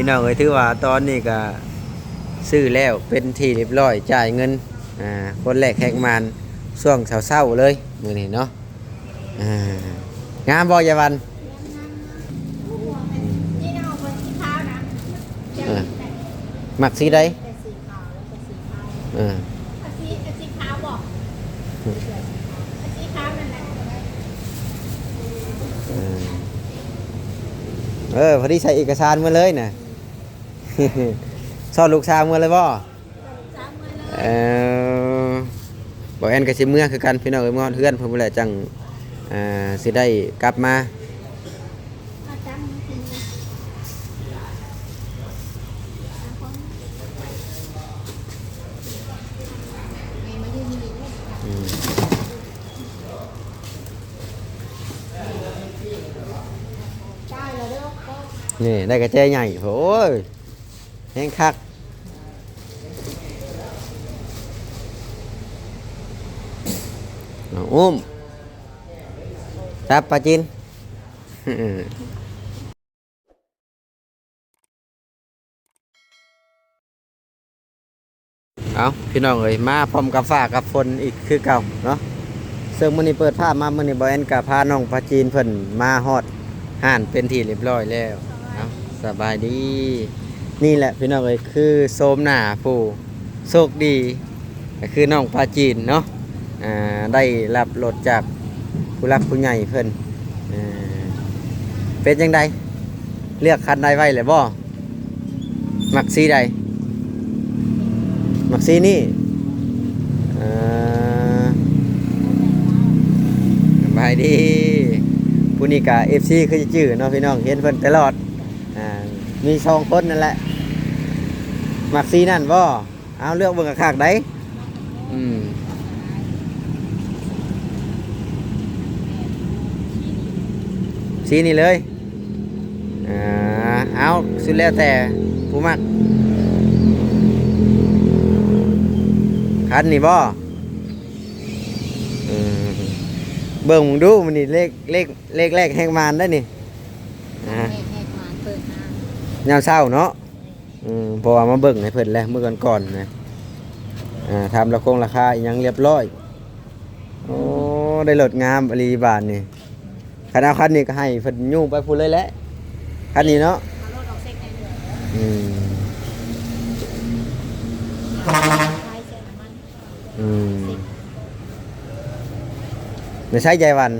ພີ່ນ້ອງເອີຍ ຖືວ່າຕອນນີ້ກະຊື້ແລ້ວເປັນທີ່ຮຽບຮ້ອຍ ຈ່າຍເງິນ ອ່າ ຄົນແລກແຮກມານຊ່ວງເຊົ້າໆເລີຍມື້ນີ້ເນາະ. ອ່າ ງາມບໍ່ຍາຍວັນ? ງາມໆ ນີ້ເນາະ ເບິ່ງສີຂາວນະ ເອີ ມັກສີໃດ? ເອີ ເອົາສີ ເອົາສີຂາວບໍ່? ເອົາສີຂາວນັ້ນແຫຼະ ເອີ ເອີ ພໍດີໃສ່ເອກະສານມາເລີຍນະ ສອນລູກສາວມາເລີຍບໍ່? ເອີ ບໍ່ແອນກໍຊິເມືອຄືກັນພີ່ນ້ອງເອີຍ ເມືອຮອດເຮືອນເພິ່ນພຸ້ນແຫຼະ ຈັ່ງ ອ່າ ຊິໄດ້ກັບມາ. ອືມ ນີ້ໄດ້ກະແຈໃຫຍ່ ໂອ້ຍ ແຮງຄັກ. ເອົາ ອຸ້ມ ຈັບປາຈີນ. ເອົາ ພີ່ນ້ອງເອີຍ ມາພ້ອມກັບຟ້າກັບຝົນອີກຄືເກົ່າເນາະ. ເຊິ່ງມື້ນີ້ເປີດພາບມາ ມື້ນີ້ບ່າວແອນກະພານ້ອງປາຈີນເພິ່ນມາຮອດຮ້ານເປັນທີ່ຮຽບຮ້ອຍແລ້ວ. ເອົາ ສະບາຍດີ. ນີ້ແຫຼະພີ່ນ້ອງເອີຍ ຄືໂສມໜ້າຜູ້ໂຊກດີ ກໍຄືນ້ອງປາຈີນເນາະ ອ່າ ໄດ້ຮັບລົດຈາກຜູ້ຫຼັກຜູ້ໃຫຍ່ເພິ່ນ. ເປັນຈັ່ງໃດ ເລືອກຄັນໃດໄວ້ແລ້ວບໍ່? ມັກສີໃດ? ມັກສີນີ້. ເອີ ສະບາຍດີ. ຜູ້ນີ້ກະເອັຟຊີຄືຈະຈື່ເນາະພີ່ນ້ອງ ເຫັນເພິ່ນຕະຫຼອດ. ອ່າ ມີສອງຄົນນັ້ນແຫຼະ ມັກສີນັ້ນບໍ່? ເອົາ ເລືອກເບິ່ງຄັກໆໃດ໋. ອືມ ສີນີ້ເລີຍ. ອ່າ ເອົາ ສຸດແລ້ວແຕ່ຜູ້ມັກ. ຄັນນີ້ບໍ່? ເອີ ເບິ່ງເບິ່ງດູ ມື້ນີ້ເລກ ເລກ ເລກແລກແຮກມານໄດ໋ນີ້. ອ່າ ແຮກ ແຮກມານເປີດຮ້ານ ຍາມເຊົ້າເນາະ. ອືມ ເພາະວ່າມາເບິ່ງໃຫ້ເພິ່ນແລ້ວມື້ກ່ອນໆນະ. ອ່າ ຖາມລາຄາຄົງລາຄາອີ່ຫຍັງຮຽບຮ້ອຍ. ໂອ້ ໄດ້ລົດງາມອີ່ຫຼີບາດນີ້. ຄັນເອົາຄັນນີ້ກໍໃຫ້ເພິ່ນຍູ້ໄປພຸ້ນເລີຍແຫຼະ ຄັນນີ້ເນາະ. ເອົາລົດອອກເຊັກໃຫ້ເລີຍ. ອືມ ອືມ ໄປໃສຍາຍວັນ?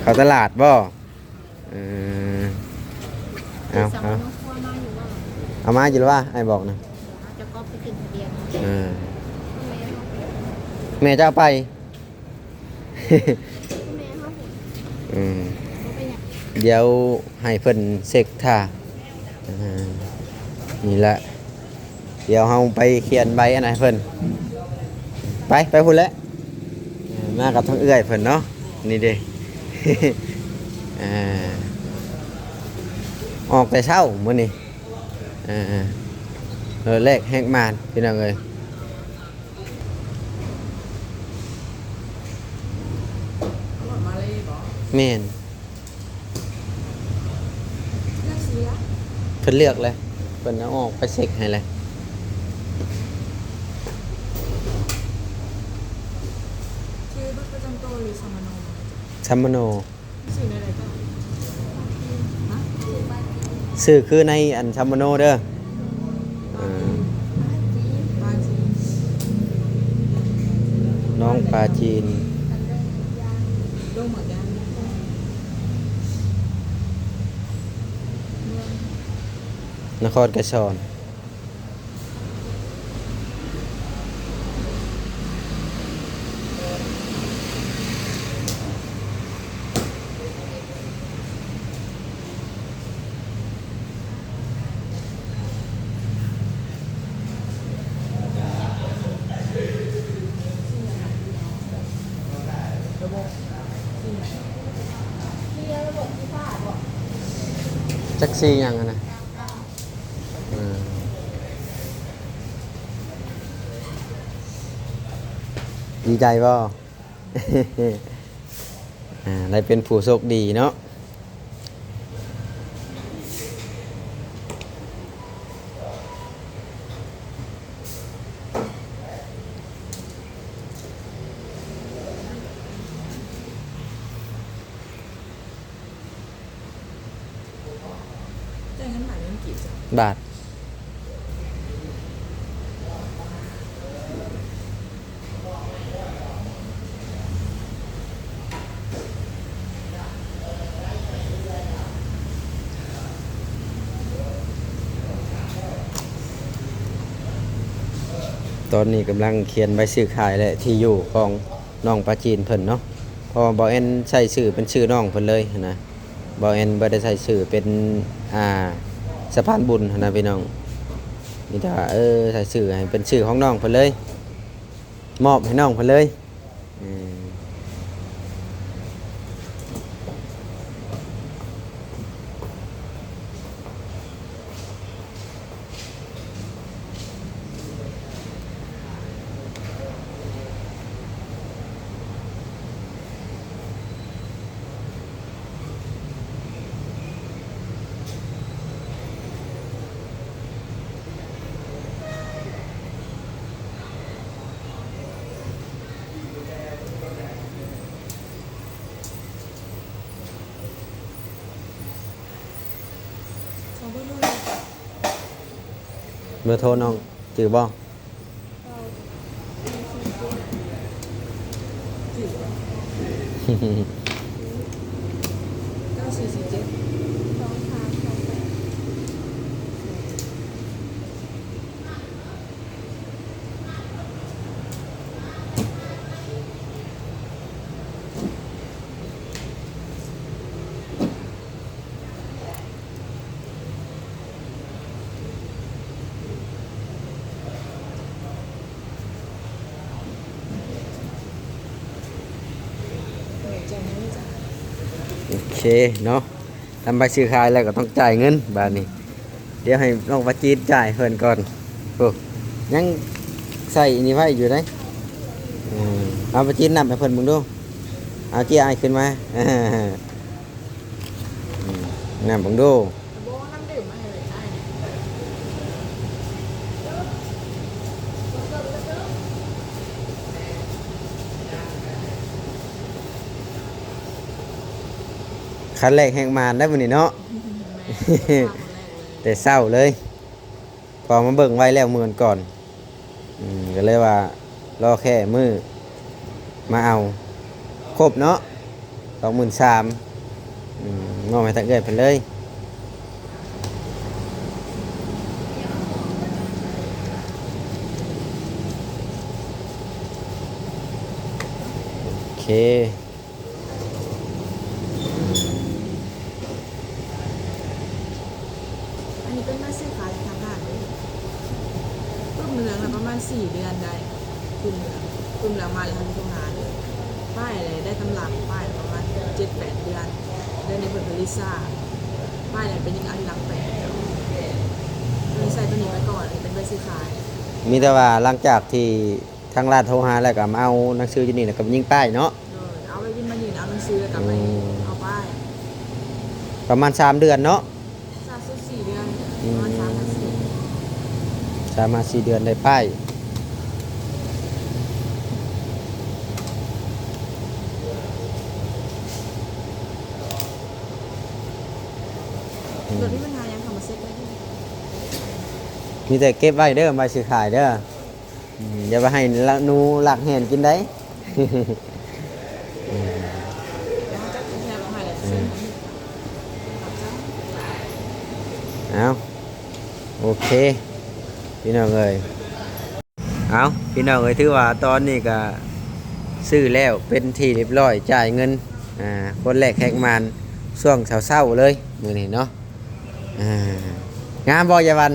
ເຂົ້າຕະຫຼາດບໍ່? ເອີ ເອົາ ເອົາ ເອົາມາຢູ່ລະວ່າ ອ້າຍບອກນະ. ເອີ ແມ່ຈະເອົາໄປ ອືມ ດຽວໃຫ້ເພິ່ນເຊັກຖ້າ. ເອີ ນີ້ລະ ດຽວເຮົາໄປຂຽນໃບອັນນັ້ນໃຫ້ເພິ່ນ. ໄປ ໄປພຸ້ນແຫຼະ. ເອີ ມາກັບທາງເອື້ອຍເພິ່ນເນາະ ນີ້ເດ້. ເອີ ອອກແຕ່ເຊົ້າມື້ນີ້. ເອີ ເອີ ແລກແຮກມານ ພີ່ນ້ອງເອີຍ. ແມ່ນ ເລືອກສີລະ ເພິ່ນເລືອກແລ້ວ ເພິ່ນເອົາອອກໄປເຊັກໃຫ້ແລ້ວ. ຊື່ບັດປະຈຳໂຕ ຫຼື ສຳມະໂນ? ສຳມະໂນ. ຊື່ຄືໃນອັນສຳມະໂນເດີ. ເອີ ນ້ອງປາຈີນ ນະຄອນໄກສອນ. ຈັກສີຫຍັງຫັ້ນນະ. ເອີ ດີໃຈບໍ່? ອ່າ ໄດ້ເປັນຜູ້ໂຊກດີເນາະ. ເງິນບາດ ເງິນກີບຈ້ະ ບາດ. ຕອນນີ້ກຳລັງຂຽນໃບຊື້ຂາຍ ແລະ ທີ່ຢູ່ຂອງນ້ອງປາຈີນເພິ່ນເນາະ ເພາະວ່າບ່າວແອນໃສ່ຊື່ເປັນຊື່ນ້ອງເພິ່ນເລີຍຫັ້ນນະ. ບ່າວແອນບໍ່ໄດ້ໃສ່ຊື່ເປັນ ອ່າ ສະພານບຸນຫັ້ນນະພີ່ນ້ອງ. ມີແຕ່ວ່າ ເອີ ໃສ່ຊື່ໃຫ້ເປັນຊື່ຂອງນ້ອງເພິ່ນເລີຍ ມອບໃຫ້ນ້ອງເພິ່ນເລີຍ. ເອີ. ຂໍເບີໂທແດ່. ເບີໂທນ້ອງຈື່ບໍ່? ເກົ້າສີ່ສີ່ເຈັດ ສອງສາມສອງແປດ. ໂອເຄເນາະ ທຳໃບຊື້ຂາຍແລ້ວກໍຕ້ອງຈ່າຍເງິນບາດນີ້. ດຽວໃຫ້ນ້ອງປາຈີນຈ່າຍເພິ່ນກ່ອນ. ໂອ້ ຍັງໃສ່ອັນນີ້ໄວ້ຢູ່ເດ້. ເອີ ເອົາປາຈີນນັບໃຫ້ເພິ່ນເບິ່ງດູ. ເອົາເຈ້ຍອ້າຍຂຶ້ນມາ ອືມ ນຳເບິ່ງດູ. ຄັນແລກແຮງໝານໄດ໋ມື້ນີ້ເນາະ. ແຕ່ເຊົ້າເລີຍ ເພາະວ່າມາເບິ່ງໄວ້ແລ້ວມື້ກ່ອນ. ອືມ ກໍເລີຍວ່າລໍແຄ່ມື້ມາເອົາ ຄົບເນາະ ສອງໝື່ນສາມ. ອືມ ມອບໃຫ້ທາງເອື້ອຍເພິ່ນເລີຍ. ໂອເຄ. ອັນນີ້ເປັນໃບຊື້ຂາຍທາງຮ້ານເດ້. ປຶ້ມເຫຼືອງນະປະມານສີ່ເດືອນໄດ້. ປຶ້ມເຫຼືອງ ປຶ້ມເຫຼືອງມາແລ້ວເຮົາຊິໂທຫາເລີຍ. ປ້າຍແຫຼະໄດ້ຕຳຫຼັງ ປ້າຍປະມານເຈັດແປດເດືອນ. ດຽວນີ້ເພິ່ນຜະລິດຊ້າ. ປ້າຍແຫຼະໄປຍິງອັນຫຼັກແປດ. ເພິ່ນໃຊ້ໂຕນີ້ໄປກ່ອນ ເປັນໃບຊື້ຂາຍ. ມີແຕ່ວ່າຫຼັງຈາກທີ່ ທາງຮ້ານໂທຫາແລ້ວກໍມາເອົາໜັງສືຢູ່ນີ້ ແລ້ວກໍໄປຍິງປ້າຍເນາະ. ໂດຍ ເອົາໄປຍິງມານີ້ ເອົາໜັງສື ແລ້ວກໍໄປ ອືມ ເອົາປ້າຍ. ປະມານສາມເດືອນເນາະ. ສາມສີ່ເດືອນ. ອືມ ປະມານສາມຫາສີ່ ສາມຫາສີ່ເດືອນໄດ້ປ້າຍ. ອືມ ລົດມີບັນຫາຫຍັງເຂົ້າມາເຊັກໄດ້. ມີແຕ່ເກັບໄວ້ເດີ ໄວ້ຊື້ຂາຍເດີ. ອືມ ຢ່າໄປໃຫ້ລະ ໜູລັກແຮ່ນກິນໄດ໋. ອືມ ເອົາ ໂອເຄ ພີ່ນ້ອງເອີຍ. ເອົາ ພີ່ນ້ອງເອີຍ ຖືວ່າຕອນນີ້ກະຊື້ແລ້ວເປັນທີ່ຮຽບຮ້ອຍ ຈ່າຍເງິນ ອ່າ ຄົນແລກແຂກໝານ ຊ່ວງເຊົ້າໆເລີຍມື້ນີ້ເນາະ. ອ່າ ງາມບໍ່ຍາຍວັນ?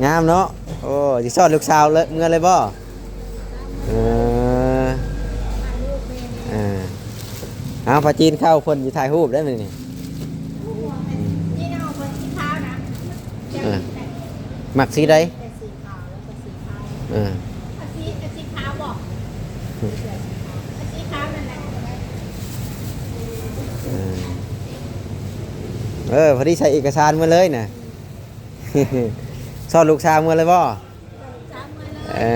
ງາມເນາະ. ໂອ້ ຊິຊ້ອນລູກສາວເລີຍ ເມືອເລີຍບໍ່? ເອີ ອ່າ ເອົາ ພາຈີນເຂົ້າ ເພິ່ນຊິຖ່າຍຮູບໄດ້ມື້ນີ້. ອ່າ ມັກສີໃດ? ເອີ ເອົາສີ ເອົາສີຂາວບໍ່? ເອົາສີຂາວ ເອົາສີຂາວນັ້ນແຫຼະ. ເອີ ເອີ ພໍດີໃສ່ເອກະສານເມືອເລີຍນະ. ຊ້ອນລູກສາວເມືອເລີຍບໍ່? ເອີ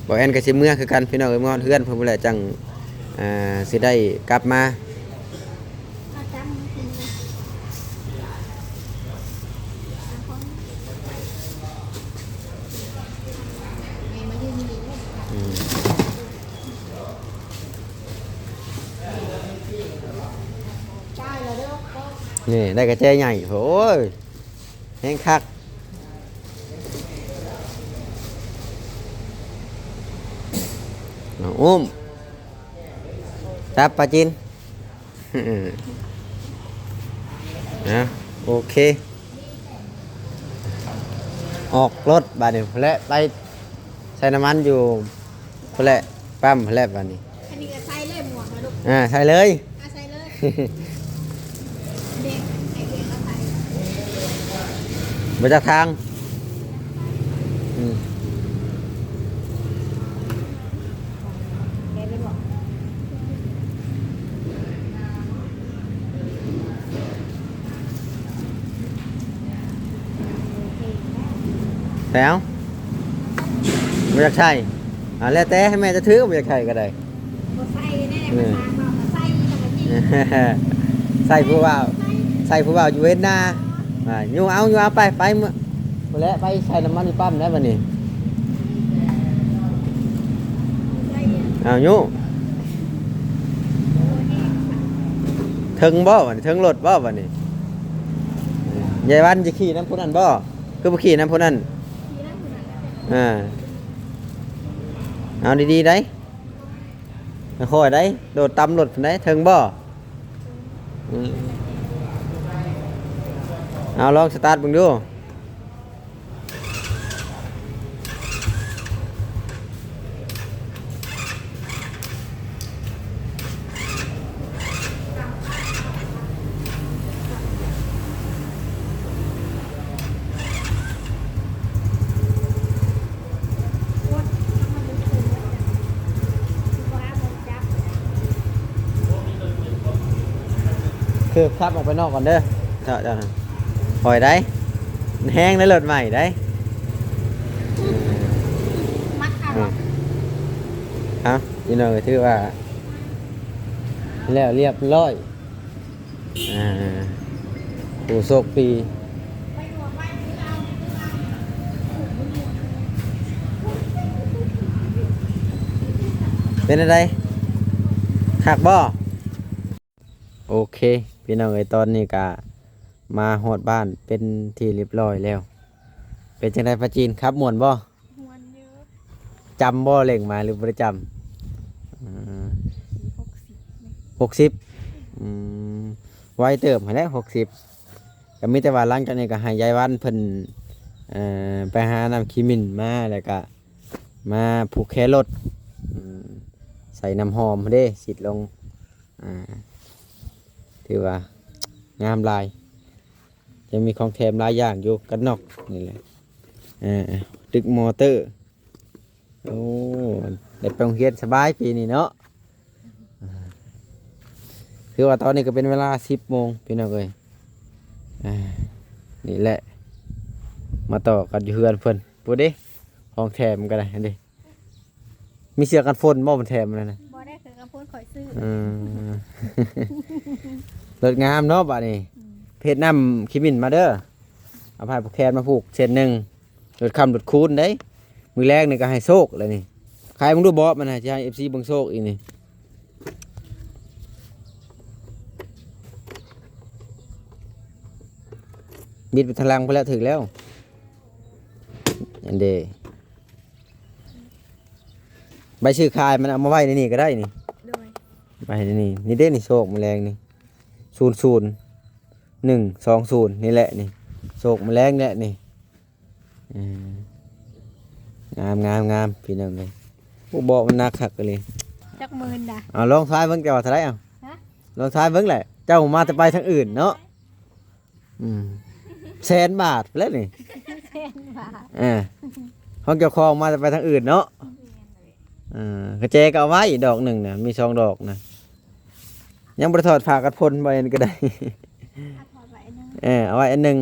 ບໍ່ແອນກໍຊິເມືອຄືກັນ ພີ່ນ້ອງເອີຍ. ເມືອຮອດເຮືອນເພິ່ນພຸ້ນແຫຼະ ຈັ່ງ ອ່າ ຊິໄດ້ກັບມາ. ເອົາຕຳມາກິນ. ນີ້ໄດ້ກະແຈໃຫຍ່ ໂອ້ຍ ແຮງຄັກ. ເອົາ ອຸ້ມ ຈັບປາຈີນ. ນະ ໂອເຄ ອອກລົດບາດນີ້ ພຸ້ນແຫຼະ ໄປໃສ່ນ້ຳມັນຢູ່ພຸ້ນແຫຼະ ປ້ຳພຸ້ນແຫຼະບາດນີ້. ອັນນີ້ກະໃສ່ເລີຍໝວກນະລູກ. ອ່າ ໃສ່ເລີຍ ອ່າ ໃສ່ເລີຍ. ເດັກໃຫ້ເດັກເອົາໃສ່ ບໍ່ຈັກທາງ. ອືມ ແລ້ວ ບໍ່ຢາກໃສ່ ອ່າ ແລ້ວແຕ່ ໃຫ້ແມ່ຈະຖື ບໍ່ຢາກໃສ່ກະໄດ້. ບໍ່ໃສ່ແນ່ ເອີ ພາສາເວົ້າກະໃສ່ ໃສ່ຜູ້ບ່າວ ໃສ່ຜູ້ບ່າວຢູ່ເຮັດນາ. ອ່າ ຍູ້ເອົາ ຍູ້ເອົາ ໄປ ໄປ ພຸ້ນແຫຼະ ໄປໃສ່ນ້ຳມັນຢູ່ປ້ຳແລ້ວບາດນີ້. ເອົາ ຍູ້ ເທິງບໍ່ບາດນີ້ ເທິງລົດບໍ່ບາດນີ້? ຍາຍວັນຈະຂີ່ນຳຜູ້ນັ້ນບໍ່? ຄືບໍ່ຂີ່ນຳຜູ້ນັ້ນ? ອ່າ ເອົາດີໆໄດ໋ ຄ່ອຍໄດ໋ ໂດດຕຳລົດພຸ້ນໄດ໋ ເທິງບໍ່? ອືມ ເອົາ ລອງສະຕາດເບິ່ງດູ. ຄືບຂັບອອກໄປນອກກ່ອນເດີ ເຈົ້າ ເຈົ້າ ຄ່ອຍໄດ໋ ມັນແຮງໃດ໋ ລົດໃໝ່ໄດ໋. ມັດເອົາ ເອົາ ພີ່ນ້ອງເອີຍ ຖືວ່າແລ້ວລຽບຮ້ອຍ. ອ່າ ຜູ້ໂຊກດີ ເປັນຈັ່ງໃດ ຄັກບໍ່? ໂອເຄ ພີ່ນ້ອງເອີຍ ຕອນນີ້ກະມາຮອດບ້ານເປັນທີ່ລຽບຮ້ອຍແລ້ວ. ເປັນຈັ່ງໃດ ປາຈີນ ຂັບມ່ວນບໍ່? ມ່ວນຢູ່. ຈຳບໍ່ ເລັ່ງມາ ຫຼືບໍ່ໄດ້ຈຳ? ເອີ ຫົກສິບ ຫົກສິບ ອືມ ໄວເຕີບຫັ້ນແຫຼະ ຫົກສິບ. ກະມີແຕ່ວ່າຫຼັງຈາກນີ້ກະໃຫ້ຍາຍວັນເພິ່ນ ເອີ ໄປຫານ້ຳຂີ້ໝິ່ນມາ ແລ້ວກະມາຜູກແຄລົດ ອືມ ໃສ່ນ້ຳຫອມເດ້ ສີດລົງ. ອ່າ ຖືວ່າງາມຫຼາຍ ຍັງມີຂອງແຖມຫຼາຍຢ່າງຢູ່ກັນນອກນີ້ແຫຼະ. ອ່າ ຕຶກມໍເຕີ ໂອ້ ໄດ້ໄປໂຮງຮຽນສະບາຍປີນີ້ເນາະ. ອ່າ ຖືວ່າຕອນນີ້ກະເປັນເວລາສິບໂມງ ພີ່ນ້ອງເອີຍ. ອ່າ ນີ້ແຫຼະ ມາຕໍ່ກັນຢູ່ເຮືອນເພິ່ນ ພຸ້ນເດ້ ຂອງແຖມກະໄດ້ ຫັ້ນເດ້. ມີເສື້ອກັນຝົນບໍ່ ມັນແຖມນັ້ນນະ? ບໍ່ໄດ້ ເສື້ອກັນຝົນຂ້ອຍຊື້. ເອີ ລົດງາມເນາະບາດນີ້. ອືມ ເຮັດນ້ຳຂີ້ໝິ່ນມາເດີ ເອົາຜ້າຜູກແຂນມາຜູກເສັ້ນໜຶ່ງ ລົດຄ້ຳລົດຄູນເດ້. ມື້ແລງນີ້ກະໃຫ້ໂຊກແລ້ວນີ້ ຂາຍເບິ່ງດູ ບອກມັນນະ ຊິໃຫ້ເອັຟຊີເບິ່ງໂຊກອີກນີ້. ບິດໄປທາງຫຼັງພຸ້ນແຫຼະ ຖືກແລ້ວ ອັນເດ. ໃບຊື້ຂາຍມັນເອົາມາໄວ້ໃນນີ້ກະໄດ້ນີ້. ໂດຍ ໄວ້ໃນນີ້ ນີ້ເດ້ນີ້ ໂຊກມື້ແລງນີ້ ສູນສູນໜຶ່ງສອງສູນ ນີ້ແຫຼະນີ້ ໂຊກມື້ແລງແຫຼະນີ້. ເອີ ງາມໆໆ ພີ່ນ້ອງເອີຍ. ໂອ້ ເບາະມັນໜັກຄັກອີ່ຫຼີ. ຈັກໝື່ນດາ? ເອົາ ລອງທາຍເບິ່ງ ເຈົ້າວ່າເທົ່າໃດ? ເອົາ ລອງທາຍເບິ່ງແຫຼະ ເຈົ້າມາແຕ່ໄປທາງອື່ນເນາະ. ອືມ ແສນບາດແລ້ວນີ້ ແສນບາດ. ເອີ ຂອງເຈົ້າຂອງມາແຕ່ໄປທາງອື່ນເນາະ. ເອີ ກະແຈກະເອົາໄວ້ດອກໜຶ່ງນະ ມີສອງດອກນະ ຍັງບໍ່ໄດ້ຖອດຜ້າກັນຝົນ ບໍ່ເຫັນກະໄດ້. ເອົາໄວ້ອັນໜຶ່ງ ເອີ ເອົາໄວ້ອັນໜຶ່ງ.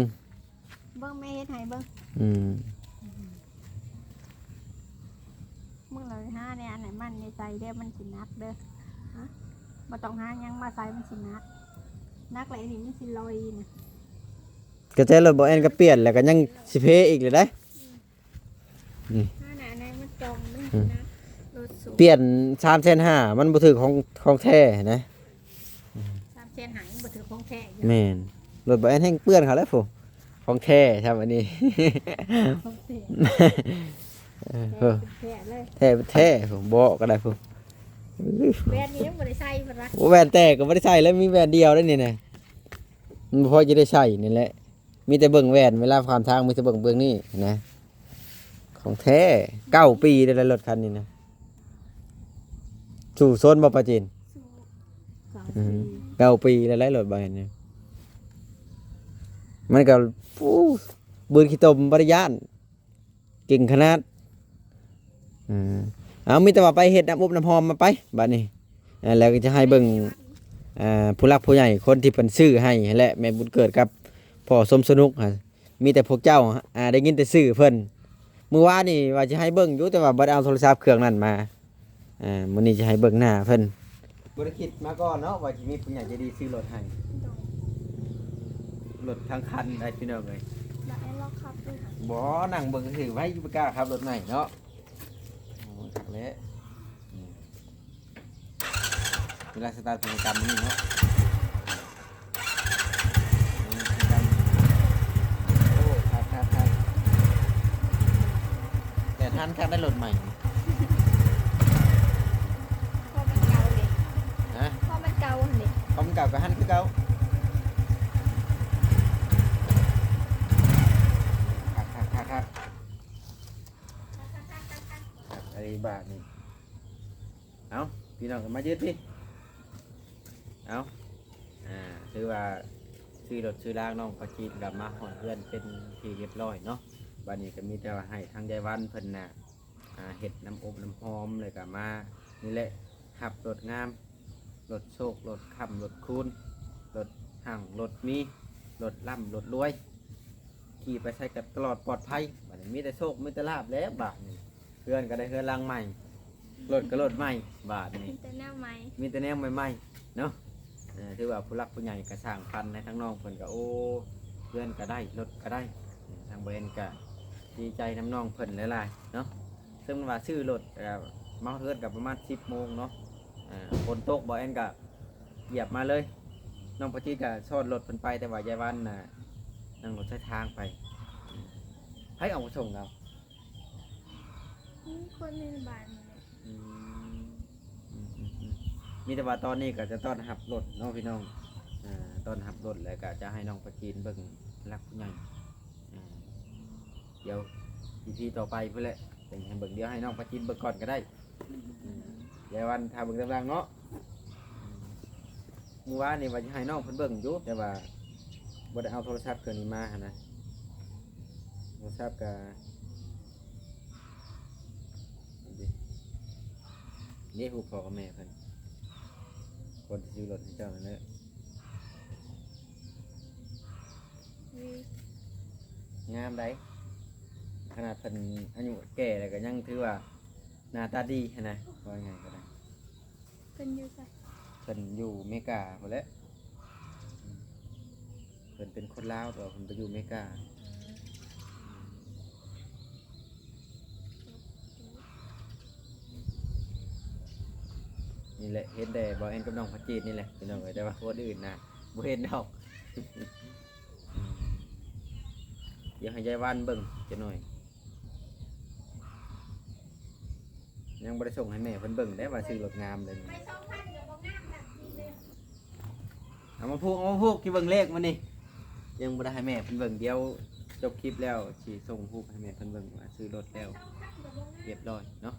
ເບິ່ງແມ່ເຮັດໃຫ້ເບິ່ງ. ອືມ ມຶງລະຫາແນວອັນໃຫ້ມັນໃສ່ເດີ ມັນຊິໜັກເດີ. ຮະ ບໍ່ຕ້ອງຫາຫຍັງມາໃສ່ ມັນຊິໜັກ ໜັກແລ້ວອັນນີ້ມັນຊິລອຍນະ. ກະແຈລົດບໍ່ແອນກະປ່ຽນແລ້ວ ກະຍັງຊິເພອີກແລ້ວໄດ໋. ອືມ ຫາໜ້າໃນມັນຈ່ອງ ມັນ ອືມ ໜັກ ລົດສູງ. ປ່ຽນສາມແສນຫ້າ ມັນບໍ່ຖືກຂອງ ຂອງແທ້ນະ. ສາມແສນຫ້າ ຍັງບໍ່ຖືກຂອງແທ້ຢູ່. ແມ່ນ. ລົດບໍ່ແອນແຮ່ງເປື້ອນເຂົາແລ້ວພຸ້ນ. ຂອງແທ້ຊ້ຳອັນນີ້ ຂອງແທ້ ເອີ ແທ້ເປັນແທ້ເລີຍ ແທ້ເປັນແທ້ພຸ້ນ ເບາະກໍໄດ້ພຸ້ນ. ແວ່ນນີ້ຍັງບໍ່ໄດ້ໃສ່ເພິ່ນວ່າ. ໂອ້ ແວ່ນແຕກກໍບໍ່ໄດ້ໃສ່ແລ້ວ ມີແວ່ນດຽວເດ້ນີ້ນະ ມັນບໍ່ພໍຈະໄດ້ໃສ່ນີ້ແຫຼະ. ມີແຕ່ເບິ່ງແວ່ນ ເວລາຂ້າມທາງມີແຕ່ເບິ່ງເບື້ອງນີ້ນະ. ຂອງແທ້ ເກົ້າປີແລ້ວ ລົດຄັນນີ້ນະ. ສູ້ຊົນບໍ່ ປາຈີນ? ສາມ ອືມ ສີ່ ເກົ້າປີແລ້ວ ລົດໃບນີ້. ມັນກໍ ໂອ້ ບືນຂີ້ຕົມບໍ່ໄດ້ຢ້ານ ເກັ່ງຂະໜາດ. ເອີ ເອົາ ມີແຕ່ວ່າໄປເຮັດນ້ຳອົບນ້ຳຫອມມາໄປບາດນີ້. ເອີ ແລ້ວກໍຈະໃຫ້ເບິ່ງ ເອີ ຜູ້ຫຼັກຜູ້ໃຫຍ່ຄົນທີ່ເພິ່ນຊື້ໃຫ້ຫັ້ນແຫຼະ ແມ່ບຸນເກີດກັບພໍ່ສົມສະໜຸກຫັ້ນ. ມີແຕ່ພວກເຈົ້າ ອ່າ ໄດ້ຍິນແຕ່ຊື່ເພິ່ນ. ມື້ວານນີ້ວ່າຊິໃຫ້ເບິ່ງຢູ່ ແຕ່ວ່າບໍ່ໄດ້ເອົາໂທລະສັບເຄື່ອງນັ້ນມາ. ອ່າ ມື້ນີ້ຈະໃຫ້ເບິ່ງໜ້າເພິ່ນ. ບໍ່ໄດ້ຄິດມາກ່ອນເນາະ ວ່າຊິມີຜູ້ໃຫຍ່ໃຈດີຊື້ລົດໃຫ້. ໂດຍ ລົດທັງຄັນໄດ໋ພີ່ນ້ອງເອີຍ. ແລ້ວໄອ້ລັອກຂັບເດ້? ບໍ່ ນັ່ງເບິ່ງຊື່ໆ ໄວ້ຢູ່ ບໍ່ກ້າຂັບລົດໃໝ່ເນາະ. ໂອ້ຍ ຄັກແລ້ວ. ເວລາສະຕາດເປັນກຳນີ້ເນາະ. ໂອ້ ຄັກໆໆ ແຕ່ທັນຄັກໄດ້ລົດໃໝ່. ພໍມັນເກົ່າເດ້. ຮະ? ພໍມັນເກົ່າຫັ້ນເດ້. ພໍມັນເກົ່າກໍຫັນຄືເກົ່າ. ຄັກໆໆໆ ຄັກ ອັນນີ້ບາດນີ້. ເອົາ ພີ່ນ້ອງກໍມາຢືນພີ້. ເອົາ ອ່າ ຖືວ່າຊື້ລົດຊື້ລາງນ້ອງປາຈີນກໍມາຮອດເຮືອນເປັນທີ່ຮຽບຮ້ອຍເນາະ. ບາດນີ້ກໍມີແຕ່ວ່າໃຫ້ທາງຍາຍວັນເພິ່ນນະ ອ່າ ເຮັດນ້ຳອົບນ້ຳຫອມ ແລ້ວກໍມານີ້ແຫຼະ ຮັບລົດງາມ ລົດໂຊກ ລົດຄ້ຳ ລົດຄູນ ລົດຮັ່ງ ລົດມີ ລົດລ່ຳ ລົດລວຍ ຂີ່ໄປໃສກໍຕະຫຼອດປອດໄພ. ບາດນີ້ມີແຕ່ໂຊກ ມີແຕ່ລາບແລ້ວບາດນີ້. ເຮືອນກໍໄດ້ເຮືອນຫຼັງໃໝ່ ລົດກໍລົດໃໝ່ບາດນີ້. ມີແຕ່ແນວໃໝ່ ມີແຕ່ແນວໃໝ່ໆເນາະ. ເອີ ຖືວ່າຜູ້ຫຼັກຜູ້ໃຫຍ່ກໍສ້າງຝັນໃຫ້ທາງນ້ອງເພິ່ນກໍ ໂອ້ ເຮືອນກໍໄດ້ ລົດກໍໄດ້. ທາງບໍ່ແອນກໍດີໃຈນຳນ້ອງເພິ່ນຫຼາຍໆເນາະ. ເຊິ່ງວ່າຊື້ລົດ ເອີ ມາຮອດເຮືອນກໍປະມານສິບໂມງເນາະ. ເອີ ຝົນຕົກ ບໍ່ແອນກໍຢຽບມາເລີຍ. ນ້ອງປາຈີນກໍຊ້ອນລົດເພິ່ນໄປ ແຕ່ວ່າຍາຍວັນນະ ນັ່ງລົດສາຍທາງໄປ. ໃຜເອົາມາສົ່ງເອົາ? ມີຄົນໃນບ້ານນີ້ແຫຼະ. ອືມ ອືມ ອືມ ອືມ ມີແຕ່ວ່າຕອນນີ້ກໍຈະຕ້ອນຮັບລົດເນາະພີ່ນ້ອງ. ເອີ ຕ້ອນຮັບລົດ ແລ້ວກໍຈະໃຫ້ນ້ອງປາຈີນເບິ່ງຫຼັກຜູ້ໃຫຍ່. ເອີ ດຽວອີພີຕໍ່ໄປພຸ້ນແຫຼະ ຈັ່ງໃຫ້ເບິ່ງ. ດຽວໃຫ້ນ້ອງປາຈີນເບິ່ງກ່ອນກໍໄດ້. ອືມ ຍາຍວັນຖ້າເບິ່ງຕາມຫຼັງເນາະ. ອືມ ມື້ວານນີ້ວ່າຈະໃຫ້ນ້ອງເພິ່ນເບິ່ງຢູ່ ແຕ່ວ່າບໍ່ໄດ້ເອົາໂທລະສັບເຄື່ອງນີ້ມາຫັ້ນນະ. ໂທລະສັບກະ ນີ້ຮູບພໍ່ກັບແມ່ເພິ່ນ ຄົນທີ່ຊື້ລົດໃຫ້ເຈົ້ານັ້ນເດີ. ນີ້ ງາມໃດ໋ ຂະໜາດເພິ່ນອາຍຸແກ່ແລ້ວກໍຍັງຖືວ່າໜ້າຕາດີຫັ້ນນະ ເວົ້າງ່າຍໆກໍໄດ້. ເພິ່ນຢູ່ໃສ? ເພິ່ນຢູ່ເມກາພຸ້ນແຫຼະ. ເພິ່ນເປັນຄົນລາວ ແຕ່ວ່າເພິ່ນໄປຢູ່ເມກາ. ນີ້ແຫຼະ ເຫັນແຕ່ບ່າວແອນກັບນ້ອງພະຈີດນີ້ແຫຼະພີ່ນ້ອງເອີຍ ແຕ່ວ່າຄົນອື່ນນະບໍ່ເຫັນດອກ. ດຽວໃຫ້ຍາຍວັນເບິ່ງຈັກໜ່ອຍ. ຍັງບໍ່ໄດ້ສົ່ງໃຫ້ແມ່ເພິ່ນເບິ່ງເດ້ວ່າຊື້ລົດງາມເດ້. ເອົາມາຜູກ ເອົາມາຜູກ ຊິເບິ່ງເລກມື້ນີ້ ຍັງບໍ່ໄດ້ໃຫ້ແມ່ເພິ່ນເບິ່ງ. ດຽວຈົບຄລິບແລ້ວຊິສົ່ງຮູບໃຫ້ແມ່ເພິ່ນເບິ່ງວ່າຊື້ລົດແລ້ວ ຮຽບຮ້ອຍເນາະ.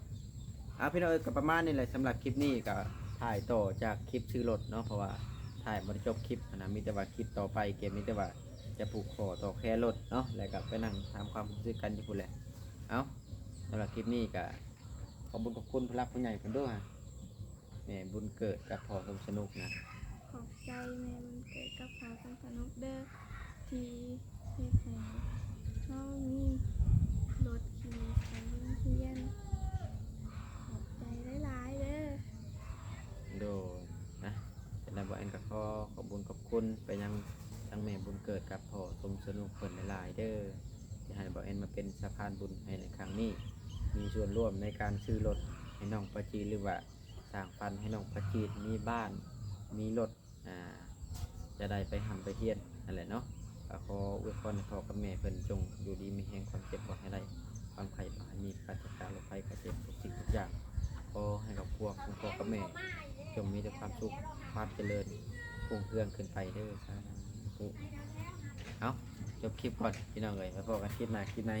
ອ່າ ພີ່ນ້ອງເອີຍ ກໍປະມານນີ້ແຫຼະ ສຳລັບຄລິບນີ້ກໍຖ່າຍຕໍ່ຈາກຄລິບຊື້ລົດເນາະ ເພາະວ່າຖ່າຍບໍ່ໄດ້ຈົບຄລິບຫັ້ນນະ. ມີແຕ່ວ່າຄລິບຕໍ່ໄປກໍມີແຕ່ວ່າຈະຜູກຂໍ້ຕໍ່ແຄລົດເນາະ ແລ້ວກໍໄປນັ່ງຖາມຄວາມຮູ້ສຶກກັນຢູ່ພຸ້ນແຫຼະ. ເອົາ ສຳລັບຄລິບນີ້ກໍຂອບບຸນຂອບຄຸນຜູ້ຫຼັກຜູ້ໃຫຍ່ເພິ່ນເດີ ແມ່ບຸນເກີດກັບພໍ່ສົມສະໜຸກນະ. ຂອບໃຈແມ່ບຸນເກີດກັບພໍ່ສົມສະໜຸກເດີ ທີ່ເຮັດໃຫ້ເຮົາມີລົດຂີ່ໄປໂຮງຮຽນ. ຂອບໃຈຫຼາຍໆເດີ. ໂດຍ ນະ ສຳລັບບ່າວແອນກໍຂໍຂອບບຸນຂອບຄຸນໄປຍັງທັງແມ່ບຸນເກີດກັບພໍ່ສົມສະໜຸກເພິ່ນຫຼາຍໆເດີ ທີ່ໃຫ້ບ່າວແອນມາເປັນສະພານບຸນໃຫ້ໃນຄັ້ງນີ້ ມີສ່ວນຮ່ວມໃນການຊື້ລົດໃຫ້ນ້ອງປາຈີນ ຫຼືວ່າສ້າງຝັນໃຫ້ນ້ອງປາຈີນມີບ້ານ ມີລົດ ອ່າ ຈະໄດ້ໄປຮ່ຳໄປຮຽນ ນັ້ນແຫຼະເນາະ. ກໍຂໍອວຍພອນໃຫ້ພໍ່ກັບແມ່ເພິ່ນຈົ່ງຢູ່ດີມີແຮງ ຄວາມເຈັບບໍ່ໃຫ້ໄດ້ ຄວາມໄຂ້ບໍ່ໃຫ້ມີ ປາສຈາກໂລກໄພໄຂ້ເຈັບທຸກສິ່ງທຸກຢ່າງ. ຂໍໃຫ້ຄອບຄົວຂອງພໍ່ກັບແມ່ຈົ່ງມີແຕ່ຄວາມສຸກ ຄວາມຈະເລີນຮຸ່ງເຮືອງຂຶ້ນໄປເດີ ສາທຸ. ເອົາ ຈົບຄລິບກ່ອນພີ່ນ້ອງເອີຍ ໄວ້ພໍ້ກັນຄລິບໜ້າຄລິບໃນ.